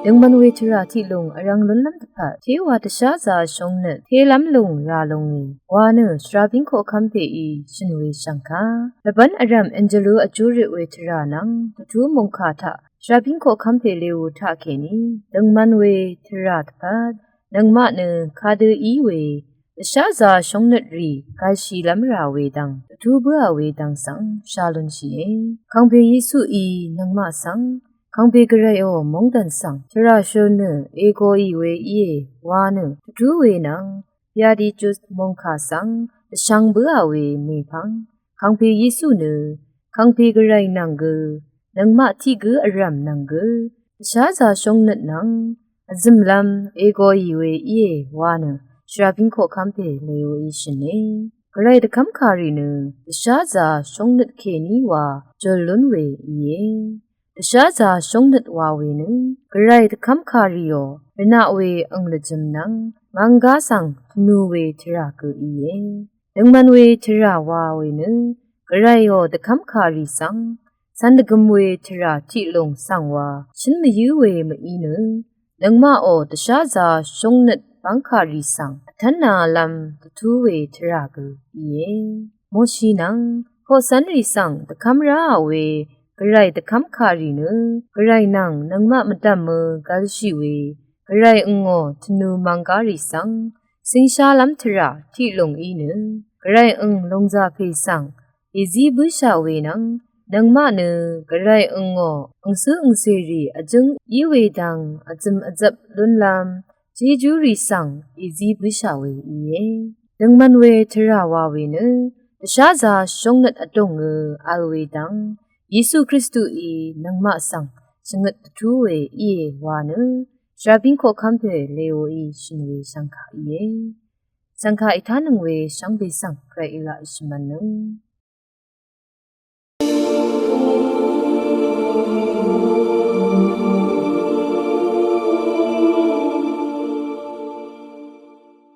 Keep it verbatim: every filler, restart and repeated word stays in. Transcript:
Nøngmvn we tvrà tiqlùng vrvng lúnlv́m dvpvt téwa dvsházā shóngnøt télv́m lùng rà lúngì wa nø shvrabíng koqkv́m pèí shø̀n we shv̀ngkà. Dvbv́n vrv̀m Anjelu vjúrøt we tvrà nvng dvtú mòngkà taq shvrabíng koqkv́m pè lewu taqkèní nøngmvn we tvrà dvpvt nøngmaq nø kadø í we dvsházā shóngnøt rì gvshìlv́m rà we dvng dvtú bǿà we dvng svng shà lúnshìe. Kàngpè Yesuí nøngmaq svng, Kàngpè Gvrayò móngdàn svng tvrà shø̀n nø ègòì we íe wa nø dvtú we nvng Beatitudes mòngkà svng dvshvng bǿà we mèpvng Kàngpè Yesu nø Kàngpè Gvray nvng gø nøngmaq tiq gǿ vrv̀m nvng gø dvsházā shóngnøt nvng vzø̀mlv́m ègòì we íe wa nø shvrabíng koqkv́m pè leoí shø̀ne. Gvray dvkv́mkàrì nø dvsházā shóngnøt kèní wa jùl lún we íe. Dvsházā shóngnøt wa we nø Gvray dvkv́mkàrìò rvnaq we ang lvjø̄m nvng mvnggá svng tvnu we tvrà gø íe. Nøngmvn we tvrà wa we nø Gvrayò dvkv́mkàrì svng cv̄n dvgø̄m we tvrà tiqlùng svng wa shǿn mvyǿ we mví nø nøngmaqò dvsházā shóngnøt bv́ngkàrì svng vtv́nālv́m dvtú we tvrà gø íe. Moshi nvng koqcv́nrì svng dvkv́m ráà we Gvray dvkv́mkàrì nø Gvray nvng nøngmaq mvdv̀mø gv̄lshì we Gvray angò tvnu mvnggárì svng cíngshálv́m tvrà tiqlùng í nø Gvray ang lòngzà pè svng èzí bǿshà we nvng nøngmaq nø Gvray angò angcǿ angcèrì vjǿng í we dvng vzø̀m vzvp lúnlv́m Jejúrì svng èzí bǿshà we íe. Nøngmvn we tvrà wa we nø dvsházā shóngnøt vdòngø v̄l we dvng Yesu Kristuí nøngmaq svng shvngøt dvtú we íe wa nø shvrabíng koqkv́m pè leoí shø̀n we shv̀ngkà íe. Shv̀ngkà ètánøng we shvngbe svng Gvray èlaq èshvmv̄nnøng.